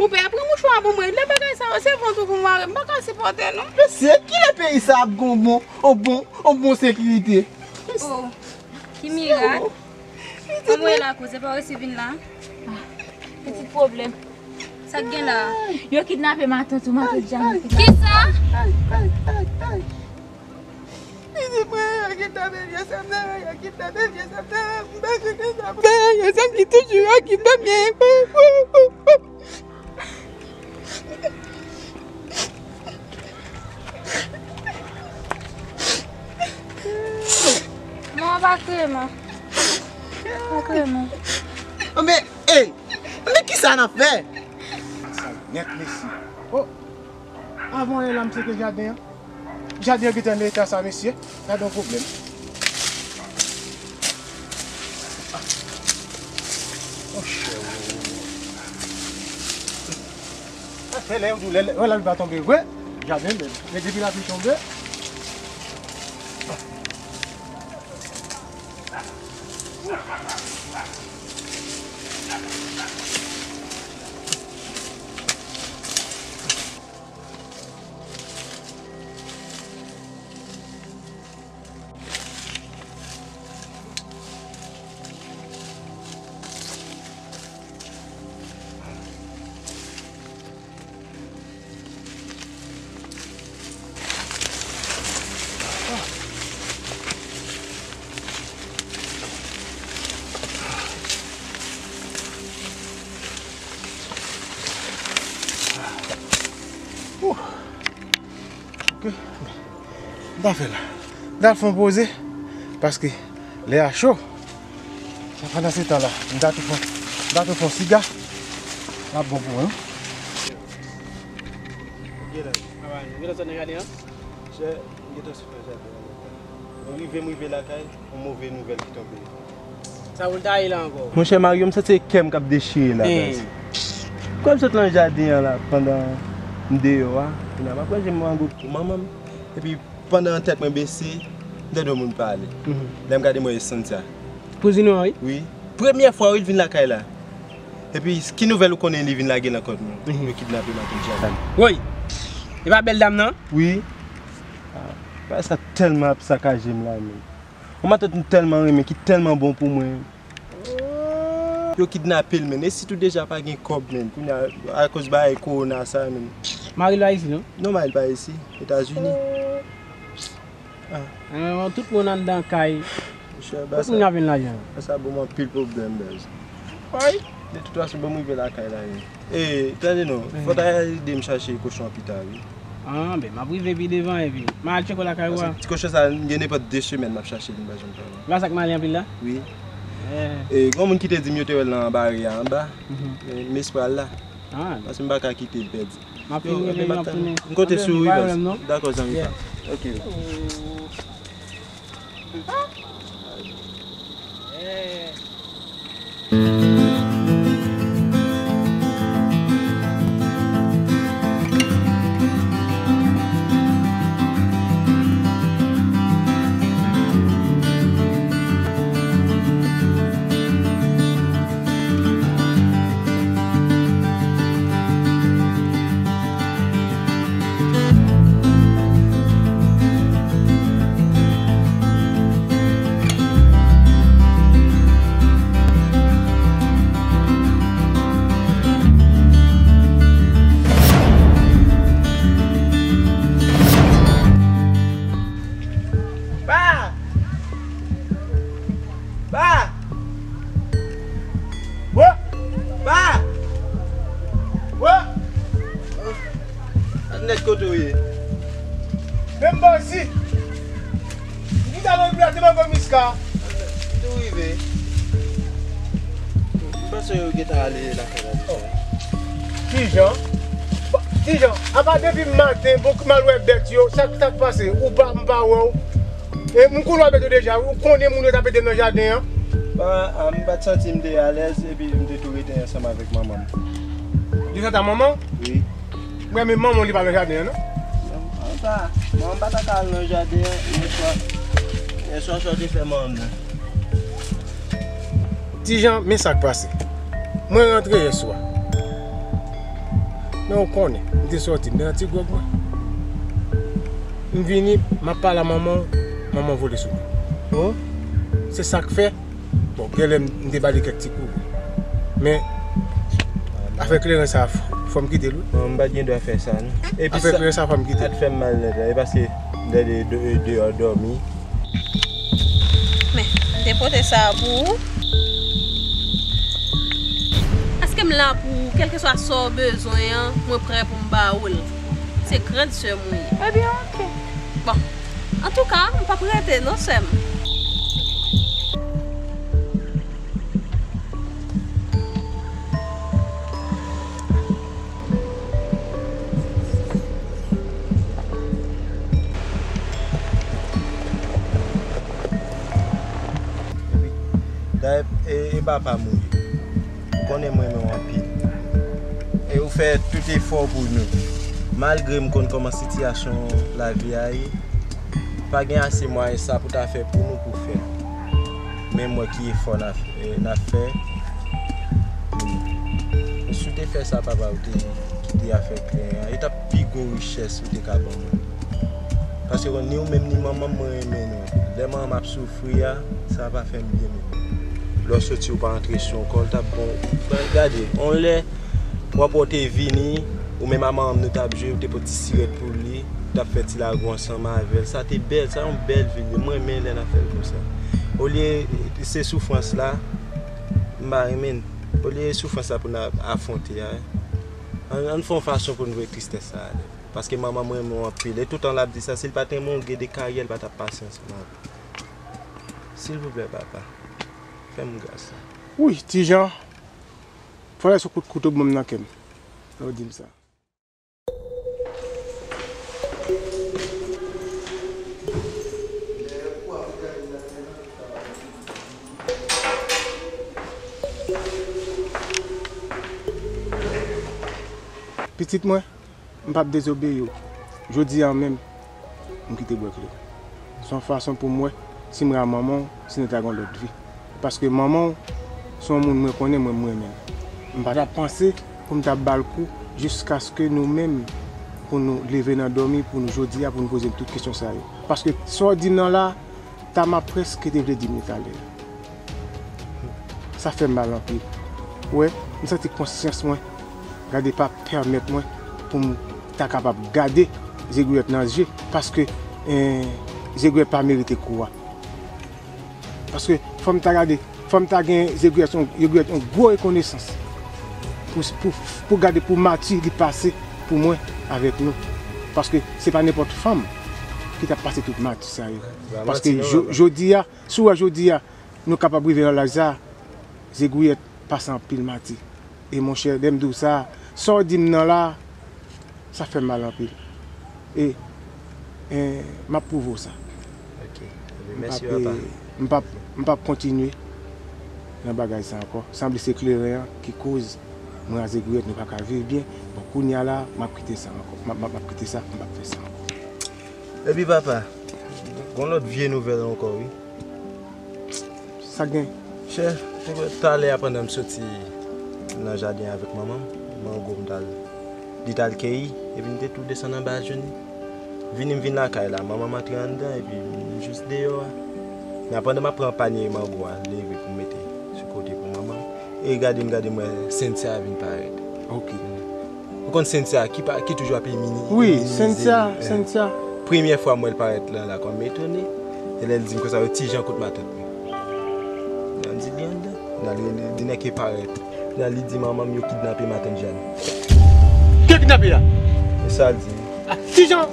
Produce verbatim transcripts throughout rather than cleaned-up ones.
Ou pè, pran mouchwa pou mwen. Lè bagay sa yo, se vant ou pou mare. M pa ka sipòte, non. Mesye, kilè peyi sa ap gon bon, on bon, on bon sekirite? Oh, ki mirak. Anmwey, lakoz, se pa w resi vin la? Ah, pitit pwoblèm. Sa k gen la? Yo kidnape matant ou, matant Janèt. Kisa? Ay, ay, ay, ay. Pitit mwen, yo kidnape vye sè m nan, yo kidnape vye sè m nan. M pa konnen sa pou fè, vye sè m ki toujou yo kidnape. Non, pa kriye, non. Pa kriye, non. Men, ey, men kisa n ap fè? Sa nèt, mesye. Oh, avan yè la, m seke jaden an. Jaden an gentan nan eta sa, mesye. Gade yon pwoblèm. Monchè, sa fè lè yo di w lè, lè, lè lapli pa tonbe vre, jaden bèl. Men depi lapli tonbe, Ouh. Ok. M ta fè la. M ta fè yon poze. Paske lè a cho. Pandan se tan la, m ta tou fè, m ta tou fè yon siga. L ap bon pou mwen, wi. Genlè, genlè sot nan jaden an? Chè, m gentan sot nan jaden an. M rive, m rive lakay, yon move nouvèl ki tonbe. Sa pou l ta ye la ankò? Monchè Mario, m santi se kè m k ap dechire la, baz. Kòm m sot nan jaden an la, pandan m deyò a, kounye a m ap ranje mango pou manman m. Epi, pandan tèt mwen bese, m tande yon moun pale. Lè m gade, m wè e Santia. Kouzin ou an, wi? Wi. Premyè fwa, wi, l vin lakay la. Epi, ki nouvèl ou konnen li vin lage nan kont nou? Yo kidnape matant Janèt. Woy! E pa bèl dam nan? Wi. Ah, bagay sa tèlman ap sakaje m la menm. Yon matant m tèlman renmen, ki tèlman bon pou mwen. Yo kidnape l, menn. E sitou deja pa gen kòb, menn. Kounye a, akoz bagay kowona sa, menn. Mari l pa isit, non? Non, mari l pa isit. Etazini. Ah. Tout moun anndan kay. Kot moun ap jwenn lajan? Sa ban m anpil pwoblèm, baz. Woy! De tout fason, ban m rive lakay la, wi. E, tande non, fò w ta ede m chache kochon an pita, wi. Ah, ben, m ap rive pi devan, epi m al tcheke w lakay ou a. Paske ti kochon sa, m gen nenpòt de semèn m ap chache li, m pa janm jwenn li. Ou pa sa k male anpil la? Wi. E, gen yon moun ki te di m yo te wè l nan anba ri a anba. Men, m espre al la. Paske m pa ka kite l pèdi. M ap fin rive, m ap tounen. M konte sou ou, wi, baz. Dakò, zanmi pa m. Ok. Pa! Pa! Wo! Pa! Wo! Sa nèt kote w ye? Men m pa isi. M kite alo epi la te mango miska. M tou rive. M panse yo gentan ale lakay la deja. Kijan? Bon, kijan? Apa depi maten, bon, m al wè bèt yo, sa k, sa k pase? Ou pa, m pa wè w. E m konnen w ap ede deja, ou konnen moun yo t ap ede m nan jaden an. Bon, a, m pa t santi m te alèz, epi m te tou rete ansanm avèk manman m. Li sot a manman? Wi. Mwen, men manman w li pa nan jaden an, non? Non, manman pa, manman pa ta ka al nan jaden an, yèswa, yèswa sa w te fè manman m nan. Ti Jan, men sa k pase. Mwen rantre yèswa. Men ou konnen, m te sòti, m te nan ti gwòg mwen. M vini, m ap pale a manman w, manman w vole sou mwen. Oh, se sa k fè, bon, genlè m, m te ba li kèk ti kou. Men, afè kleren sa, f-, fò m kite l, wi. Non, m pa t gen dwa fè sa, non. Epi afè sa, kleren sa, fò m kite l. Sa t fè m mal nèt la, e paske m te de-, de-, deyò dòmi. Men, m te pote sa a pou ou. Paske m la pou ou, kèlkeswa sa w bezwen an, mwen prè pou m ba ou l. Se gran sè m ou ye. Ebyen, oke. Bon, antouka, m p ap rete non, sè m. Dayè, e, e papa m ou ye. Ou konnen m renmen w anpil. E ou fè tout efò pou nou. Malgre m konn kòman sitiyasyon lavi a ye, pa gen ase mwayen sa pou ta fè pou nou pou fè l. Men m wè ki efò n ap, e, n ap fè pou nou. Si w te fè sa, papa, ou te kite afè kleren an, e t ap pi gwo richès ou te ka ban mwen. Paske ni ou menm ni manman m, mwen renmen nou anpil. Lè manman m ap soufri a, sa pa fè m byen menm. Lè w soti, ou pa antre sou yon kò, l t ap bon. Gade, yon lè, w ap wè w te vini, ou menm a manman m nou t ap jwe, ou te pot ti sirèt pou li, ou t ap fè ti lago ansanm avè l. Sa te bèl, sa yon bèl vi li ye. Mwen renmen lè n ap fè l konsa. Olye se soufrans la, m pa renmen l. Olye soufrans la pou n ap afwonte a, ann, ann fè yon fason pou n voye tristès sa ale. Paske manman m renmen w anpil. E toutan l ap di sa, si l pa t renmen w, gen de karyè l pa t ap pase ansanm avè w. Silvouplè, papa, fè m gras la. Wi, Ti Jan, fò w lèse yon kout kouto ban m nan kè m. Lè w di m sa. Pitit mwen, m p ap dezobeyi w. Jodi a menm, m kite bwè kleren. Se yon fason pou m wè si m ra manman w, si nou ta gen yon lòt vi. Paske manman w se yon moun mwen konnen mwen, m renmen l. M pa t ap panse pou m ta ba l kou jiskaske nou menm, pou nou leve nan dòmi, pou nou jodi a, pou nou poze m tout kesyon sa yo. Paske sa w di m nan la, ta m ap prèske te vle di m li talè. Sa fè m mal anpil. Ou wè, m santi konsyans mwen gade pa pèmèt mwen pou m ta kapab gade Zegwiyèt nan je, paske, eh, Zegwiyèt pa merite kou a. Paske fò m ta gade, fò m ta gen Zegwiyèt, yon, Zegwiyèt yon gwo rekonesans pou, pou, pou gade pou mati li pase pou mwen avèk nou. Paske se pa nenpòt fanm ki t ap pase tout mati sa yo. Paske jo-, jodi a, si w wè jodi a, nou kapab rive nan laj sa a, Zegwiyèt pase anpil mati. E monchè, lè m di w sa, sa w di m nan la, sa fè m mal anpil. E, e, m ap pwouve w sa. Ok. M p ap, m p ap, m p ap kontinye nan bagay sa ankò. Sanble se kleren an ki koz mwen a Zegwiyèt nou pa ka viv byen. Bon, kounye a la, m ap kite sa ankò. M ap, m ap, m ap kite sa, m p ap fè sa ankò. Epi papa, gon lòt vye nouvèl ankò, wi. Sa gen? Chè, talè a pandan m soti nan jaden avèk manman m, mango m t al, li t al keyi, epi m te tou desann anba a jwenn li. Vini m vin lakay la, manman m antre anndan, epi m jis deyò a. Men pandan m ap pran panye mango a, leve pou m mete sou kote pou manman m. E gade m, gade m wè Cynthia vin parèt. Ok. Ou konn Cynthia ki pa, ki toujou ap imini-, wi, iminize, Cynthia, eh, Cynthia. Premyè fwa m wè l parèt la, la kòm etone. E lè l di m konsa, wi, Ti Jan kot matant mwen. Lè m di li anndan. Nan li, li, li nèk e parèt. Nan li di manman m yo kidnape matant Jani. Ki kidnape a? E sa l di. Ah, Ti Jan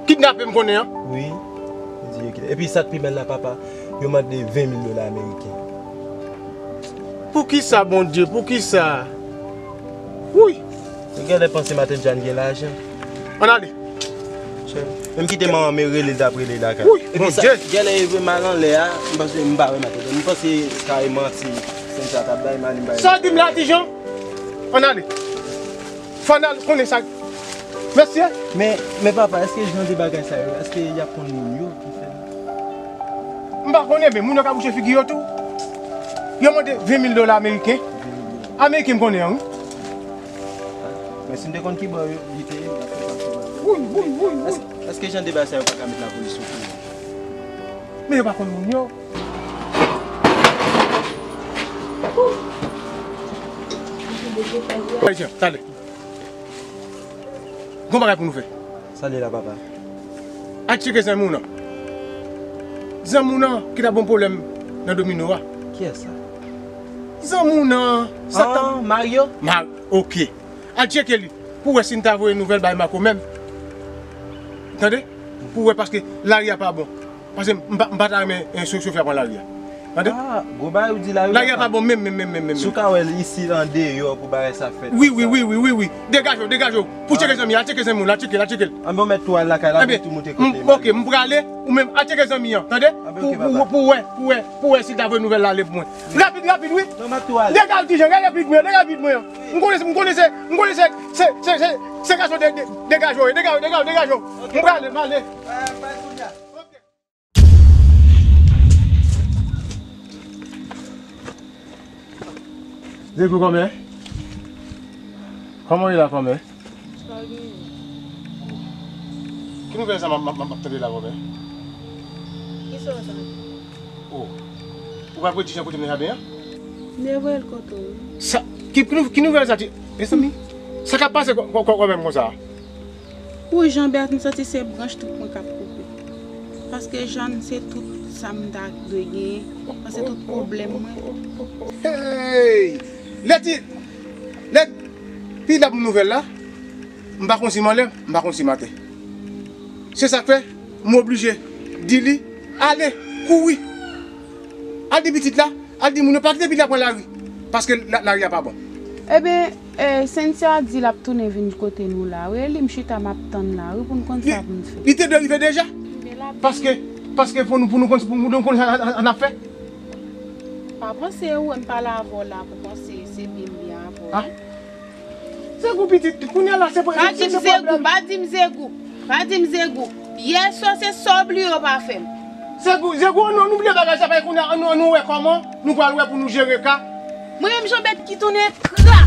kidnape m konnen an? Wi. Li di yo kidnape. Epi sa k pi bèl la, papa, yo mande ven mil dola ameriken. Poukisa, Bondye? Poukisa? Wouy! Ou genlè panse matant Jani gen lajan. Ann ale. Menm kite manman m rele l t ap rele lakay. Wouy, Bondye! Epi sa, genlè e vre m al anlè a, m panse m pa wè matant Jani. M panse se kare manti Cynthia t ap bay, m ale m pa wè. Sa w di m la, Ti Jan? Ann ale. Fò n al konnen sa. Mesye! Men, men papa, èske jan de bagay sa yo, èske y ap konn moun yo ki fè l? M pa konnen, men moun yo ka bouche figi yo tou. Yo mande ven mil dola ameriken. Ameriken m konnen an, wi. Men si m te konn ki bò yo li te ye, m t ap fè sa sou bal. Wouy, wouy, wouy, wouy. Èske, èske jan de bagay sa yo pa ka met lapolis sou kou? Men yo pa konn moun yo. Pèzyan, tande. Gon bagay pou nou fè. Sa li la, papa? Al tcheke zanmi w nan. Zanmi w nan ki t ap bon pwoblèm nan domino a. Kiyès sa? Zanmi w nan. Sa t ap... Ah, Mario? Ma, ok. Al tcheke li pou wè si n ta voye nouvèl bay Marco menm. Tande? Pou wè, paske lari a pa bon. Paske m pa, m pa ta renmen, eh, cho-, chofè a pran lari a. Tande? Ah, gwo bagay ou di la wi, papa. Lari a pa bon menm, menm, menm, menm, menm. Si w ka wè l isi an deyò pou bagay sa fèt. Wi, wi, wi, wi, wi, wi. Degaje w, degaje w. Pou tcheke zanmi, al tcheke zanmi w la, al tcheke l, al tcheke l. Anben, w mèt tou al lakay la, pou tou moun te kote. Ok, m prale, ou menm, al tcheke zanmi an, tande? Pou, pou, pou wè, pou wè, pou wè si l ta voye nouvèl la ale pou mwen. Rapid, rapid, wi. Non, m ap tou ale. Degaje w, Tijan, gade rapid mwen, gade rapid mwen. M konnen, m konnen se, m konnen se, se, se, se, se gason de, de, degaje w, degaje w, degaje w, degaje w. M prale, m ale. Depi kòmè? Kòman w ye la, kòmè? Sa genyen? Ki nouvèl sa m ap, m ap, m ap tande la, kòmè? Kisa w tande? Oh. Ou pral voye Tijan kote m nan jaden an? M te voye l kote w wi. Sa, ki, ki nou-, ki nouvèl sa, ti, mezanmi? Sa k ap pase kò, kò, kò, kòmè m konsa? Pou jan Bèt, m santi se branch twoup mwen k ap koupe. Paske Jàn se tout sa m ta dwe genyen, se tout pwoblèm mwen. Hey! Lè ti, lè pitit la pou nouvèl la, m pa konn si m anlè, m pa konn si m atè. Se sa k fè, m oblije di li, ale, kouri. Al di pitit la, al di moun yo pa kite pitit la pran lari, paske la, lari a pa bon. Ebyen, eh, Cynthia di l ap tounen vin kote nou la. Rele m chita, m ap tann la, wi, pou n konn sa pou n fè. Li te dwe rive deja. Paske, paske pou nou, pou nou konn, pou nou konn sa n ap fè. Pa panse ou wè m pale avè w la pou panse se byen m byen avè w. Ah. Zegou pitit, kounye a la se, pa di m zegou, pa di m zegou, pa di m zegou. Yè swa se sa w bliye w pa fè m. Zegou, zegou, nou, nou bliye bagay sa, paske kounye a, nou, nou wè kòman nou pral wè pou nou jere ka. Mwen menm jan Bèt ki tounen kra.